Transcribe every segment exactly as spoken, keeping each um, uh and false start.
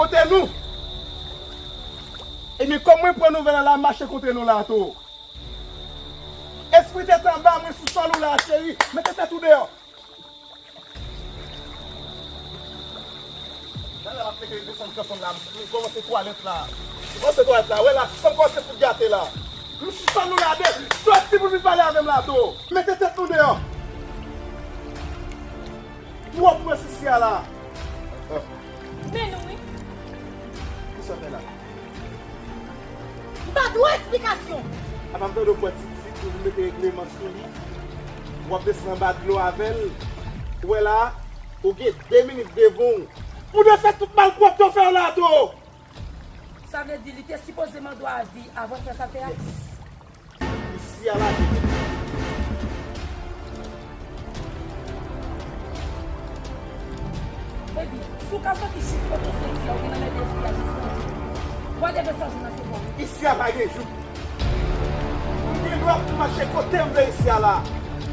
Kote nou? Ebyen, kòm mwen pran nouvèl la, la mache kote nou la tou. Espri tèt anba, mwen sou sòl ou la, cheri. Mete tèt ou deyò. Gade la, m ap mete desann kanson la, m kòmanse twalèt la. M kòmanse twalèt la, wè la, san m kòmanse fout gate la. M sou sòl nou la, de, sòti pou vin pale avè m la tou. Mete tèt nou deyò. Twòp mwen sisi a la. Men nou wi. Kisa w fè la? M pa dwe esplikasyon. Apa m tande w pran Titi pou vin mete regleman sou li. W ap desann anba dlo avè l. Ou wè la, ou gen de minit devan w pou defèt tout malpwòpte w fè yo la tou. Sa vle di li te sipoze mande w avi avan l fè sa l fè a? Isi a lage. Ebyen, si w ka soti jis kote w soti a, ou gen nan mèt espri a jis nan jou. W a dwe desann jou nan se bon. Isi a pa gen jou. M gen dwa pou mache kote m vle isi a la.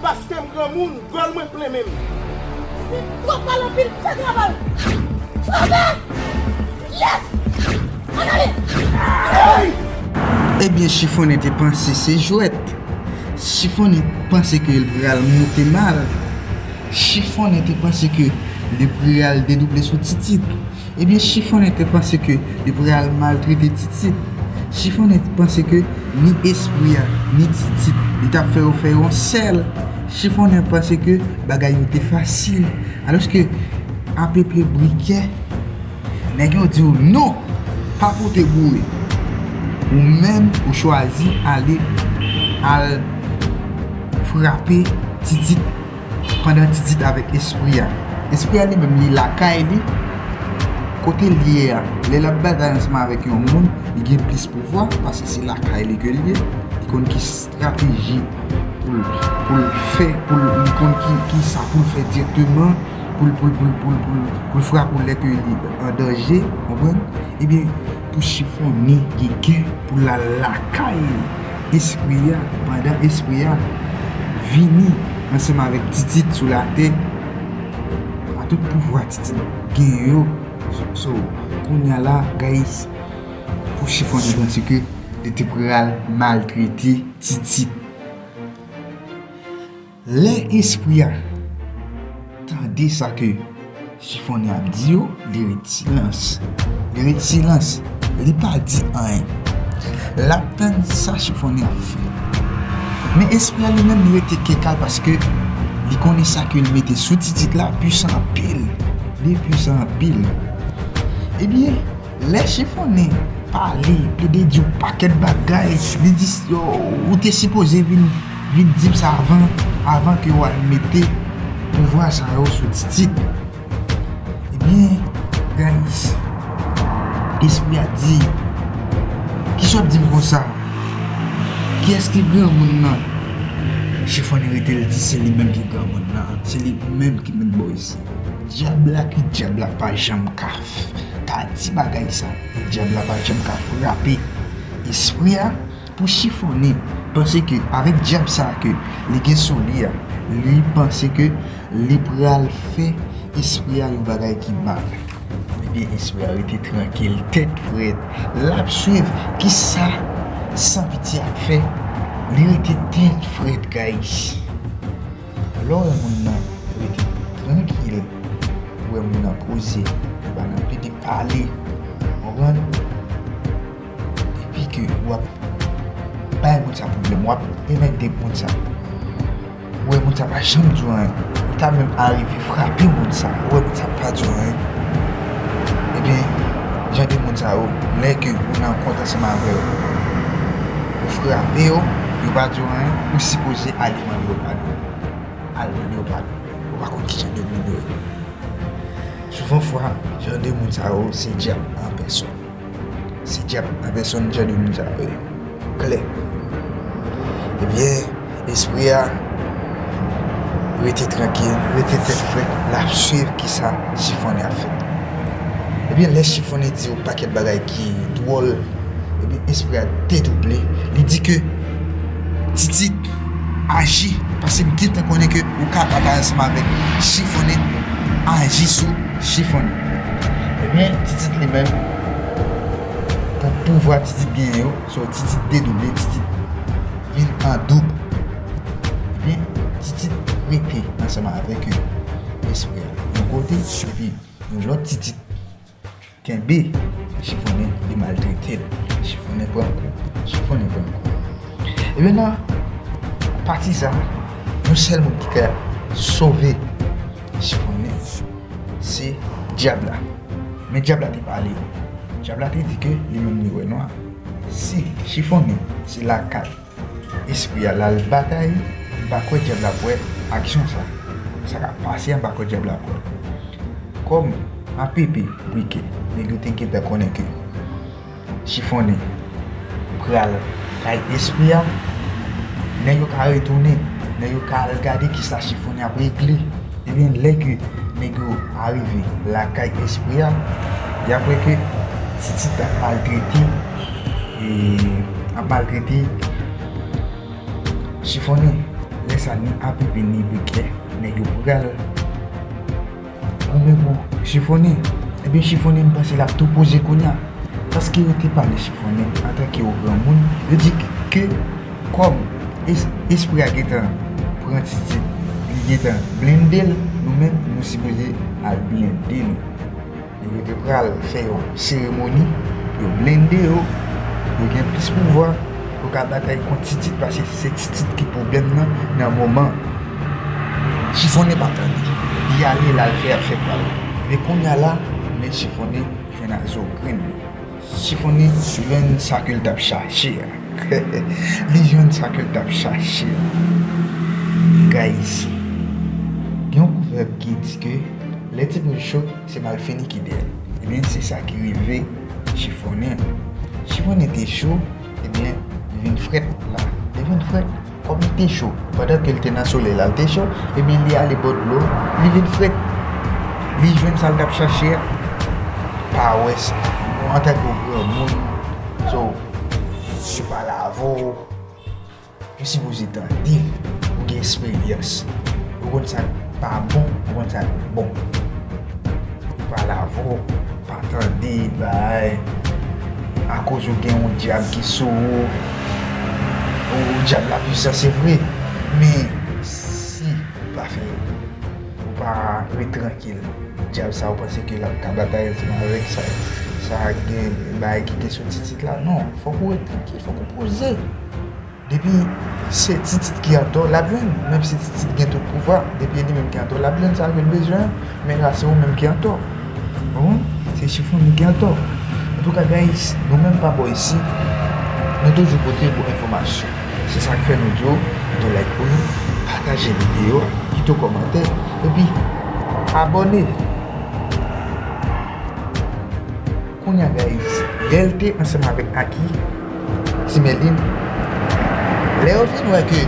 Paske m granmoun, gòl mwen plen menm. Li twò pale anpil, fè travay ou. Frape! Yes! Ann ale! Hey! Ebyen, Chifonnen te panse se jwèt. Chifonnen panse ke l pral moute mal. Chifonnen te panse ke li pral dedouble sou Titit. Ebyen, Chifonnen te panse ke li pral maltrete Titit. Chifonnen te panse ke ni espri a, ni Titit, li t ap fè yo fè yon sèl. Chifonnen panse ke bagay yo te fasil. Alòske, apeple brikè, nèg yo di w non, pa pote boure. Ou menm, ou chwazi ale, al frape Titit pandan Titit avèk espri a. Espri a li menm, li lakay li, kote l ye a. Lè l ap batay ansanm avèk yon moun, li gen plis pouvwa, paske se lakay li ke l ye. Li konn ki estrateji pou l, pou l fè, pou l, li konn ki, ki sa pou l fè dirèkteman, pou l, pou l, pou l, pou l, pou l, pou l frape w lè ke li an danje, konprann? Ebyen, pou Chifonnen gen kè pou l al lakay espri a, pandan espri a vini ansanm avèk Titit sou latè, a tout pouvwa Titit gen yo. So, kounye a la, guys, pou Chifonnen panse ke li te pral maltrete Titit. Lè espri a tande sa ke Chifonnen ap di yo, li ret silans. Li ret silans. Li pa di anyen. L ap tann sa Chifonnen ap fè. Men espri a li menm, li rete kekal paske li konnen sa ke l mete sou Titit la pwisan anpil. Li pwisan anpil. Ebyen, lè Chifonnen pale, plede di yon pakèt bagay, li di, yo, ou te sipoze vin, vin di m sa avan, avan ke w al mete pouvwa sa yo sou Titit. Ebyen, guys, espri a di, kisa w ap di m konsa? Kiyès ki granmoun nan? Chifonnen rete, l di se li menm ki granmoun nan, se li menm ki met bò isi. Dyab la ki dyab la pa janm ka f-, ka di bagay sa. E dyab la pa janm ka frape espri a pou Chifonnen panse ke avèk dyab sa ke li gen sou li a, li panse ke li pral fè espri a yon bagay ki mal. Ebyen, espri a rete trankil, tèt frèt. L ap swiv kisa Sanpitye ap fè. Li rete tèt frèt, guys. Lè w wè moun nan rete trankil, ou wè moun nan poze, li pa nan plede pale, konprann? Epi ke w ap bay moun sa pwoblèm, w ap enmède moun sa. Ou wè moun sa pa janm di w anyen. Ou ta menm arive frape moun sa. Ou wè moun sa pa di w anyen. Ebyen, jan de moun sa yo, lè ke ou nan kont ansanm avè yo, ou frape yo, yo pa di w anyen, ou sipoze ale mande yo padon. Al mande yo padon. Ou pa konn ki jan de moun yo ye. Souvan fwa, jan de moun sa yo, se dyab an pèsòn. Se dyab an pèsòn, jan de moun sa yo ye. Klè. Ebyen, espri a rete trankil, rete tèt frèt, l ap swiv kisa Chifonnen ap fè. Ebyen, lè Chifonnen di yon pakèt bagay ki dwòl, ebyen, espri a dedouble, li di ke Titit, aji, paske m gentan konnen ke ou ka batay ansanm avèk Chifonnen, aji sou Chifonnen. Men Titit li menm, pou pouvwa Titit genyen yo, so Titit dedouble, Titit vin an doub. Ebyen, Titit rete ansanm avèk espri a yon kote, epi yon lòt Titit kenbe Chifonnen, li maltrete l. Chifonnen pran kou, Chifonnen pran kou. Ebyen, nan pati sa, yon sèl moun ki ka sove Chifonnen, se dyab la. Men dyab la te pale. Dyab la te di ke li menm li wè nwa. Si Chifonnen se lakay espri a l al batay, m pa kwè dyab la ap wè aksyon sa. Sa k ap pase a, m pa kwè dyab la ap wè l. Kòm Apepe, Brikè, nèg yo te gentan konnen ke Chifonnen pral kay espri a, nèg yo ka retounen, nèg yo ka al gade kisa Chifonnen ap regle. Ebyen, lè ke nèg yo arive lakay espri a, y ap wè ke Titit ap maltrete, e, ap maltrete Chifonnen. Lè sa, ni Apepe ni Brikè, nèg yo pral goumen pou Chifonnen. Ebyen, Chifonnen, m panse l ap tou poze kounye a. Paske yo te pale Chifonnen antanke yon granmoun, yo di ke kòm es-, espri a gentan pran Titit, li gentan blende l, nou menm, nou sipoze al blende nou. Yo te pral fè yon seremoni, yo blende yo, yo gen plis pouvwa, yo ka batay kont Titit, paske se Titit ki pwoblèm nan, nan moman. Chifonnen pa tande. Li ale, l al fè afè pa l. Men kounye a la, men Chifonnen jwenn a zo grenn li. Chifonnen jwenn sa ke l t ap chache a. Li jwenn sa ke l t ap chache a. Guys, gen yon pwovèb ki di ke lè ti poul cho, se malfini ki dèyè l. Ebyen, se sa ki rive Chifonnen. Chifonnen te cho, ebyen, li vin frèt la. Li vin frèt, kòm li te cho, pandan ke l te nan solèy la, l te cho, ebyen, li ale bò dlo, li vin frèt. Li jwenn sa l t ap chache a. Pa wè sa. Antanke yon granmoun, so, yo pale avè w, ou sipoze tande, ou gen esperyans. Ou konn sa k pa bon, ou konn sa k bon. Yo pale avè w, pa tande, bay, akoz ou gen yon dyab ki sou ou. Ou, dyab la pwisan, se vre. Men, si ou pa fè, ou pa ret trankil, dyab sa, ou panse ke l ap ka batay ansanm avèk sa, sa gen bagay ki gen sou Titit la? Non, fòk ou ret trankil, fòk ou poze. Depi se Titit ki antò, l ap jwenn. Menm si Titit gen tout pouvwa, depi e li menm ki antò, l ap jwenn sa ke l bezwen. Men la, se ou menm ki antò. Ou konprann? Se Chifonnen ki antò. Antouka, guys, nou menm pa bò isi, nou toujou pote bon enfòmasyon. Se sa k fè nou di w, kite like pou nou, pataje videyo a, kite w kòmantè, epi abòne. Kounye a, guys, lè l te ansanm avèk Aki, Ti Mèlin, lè yo fin wè ke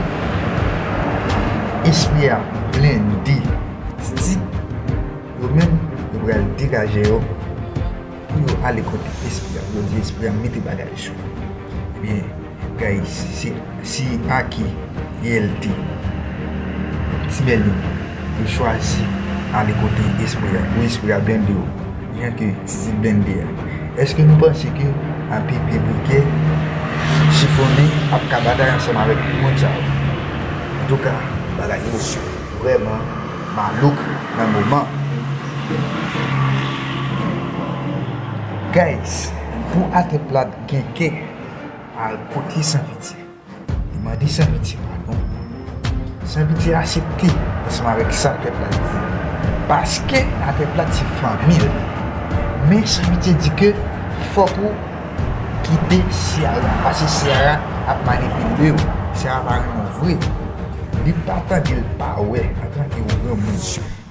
espri a blende Titit, yo menm, yo pral degaje yo pou yo ale kote espri a, pou yo di espri a mete bagay sou li. Ebyen, guys, se, si Aki, L T, Ti Mèlin, yo chwazi ale kote espri a, pou espri a blende yo, jan ke Titit blende a. Èske nou panse ke Apepe, Brikè, Chifonnen ap ka batay ansanm avèk moun sa yo? Antouka, bagay yo vrèman malouk nan moman. Guys, pou Atè Plat gen kè al kote San Pitye, li mande San Pitye padon. San Pitye aksepte ansanm avèk sa Atè Plat di. Paske Atè Plat se fanmi l. Men San Pitye di ke fòk ou kite Ciara, paske Ciara ap manipile w. Ciara pa renmen w vre. Li pa tande, l pa wè, antanke yon granmoun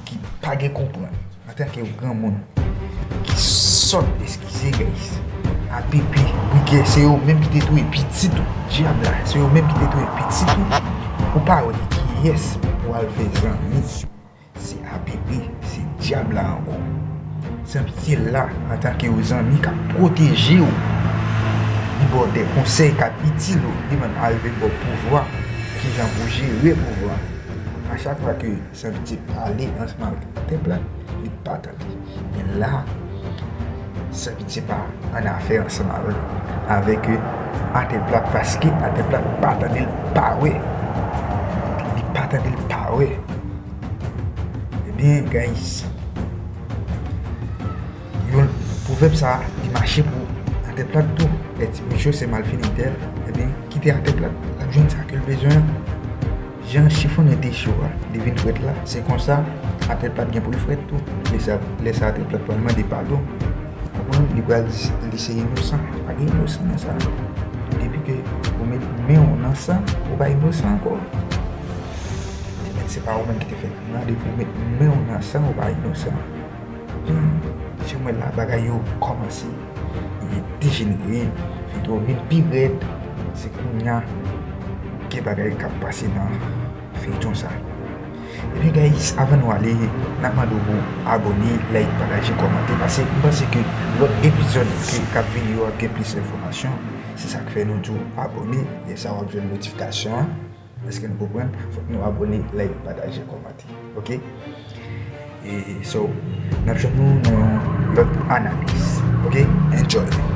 ki pa gen konprann, antanke yon granmoun ki sòt, eskize, guys. Apepe, Brikè, se yo menm ki te touye pitit ou. Dyab la, se yo menm ki te touye pitit ou. Ou pa wè kiyès pou al fè zanmi. Se Apepe, se dyab la ankò. San Pitye la, antanke yon zanmi k ap pwoteje w. Li ba w de konsèy k ap itil ou. Li menm arive ba w pouvwa, kijan pou jere pouvwa. A chak fwa ke San Pitye pale ansanm avèk Atè Plat, li pa tande. Men la, San pitye pa annafè ansanm avèk, avèk, euh, Atè Plat, paske Atè Plat pa tande l pa wè. Li pa tande l pa wè. Ebyen, guys, yon pwovèb sa, li mache pou Atè Plat tou. Lè ti bouch yo se malfini tèl, ebyen, kite Atè Plat, l ap jwenn sa ke l bezwen an. Jan chifonnen te cho a, li vin frèt la, se konsa Atè Plat gen pou l frèt tou. Lè sa, lè sa Atè Plat pral mande padon. Konprann? Li pral di, li se inosan. Pa gen inosan nan sa. Depi ke ou met men w nan san, ou pa inosan ankò. Ebyen, se pa ou menm ki te fè krim nan, depi ou met men w nan san, ou pa inosan. Hmm, jan m wè la, bagay yo kòmanse dejenere, feyton vin pi rèd. Se kounye a gen bagay k ap pase nan feyton sa. Ebyen, guys, avan nou ale, n ap mande w pou abòne, like, pataje, kòmante, paske m panse ke lòt epizòd ke, k ap vini yo ap gen plis enfòmasyon. Se sa k fè nou di w abòne, lè sa w ap jwenn notifikasyon an. Èske nou konprann? Fòk nou abòne, like, pataje, kòmante. Ok? E so, n ap jwenn nou nan yon lòt analiz. Ok? Enjoy!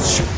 sou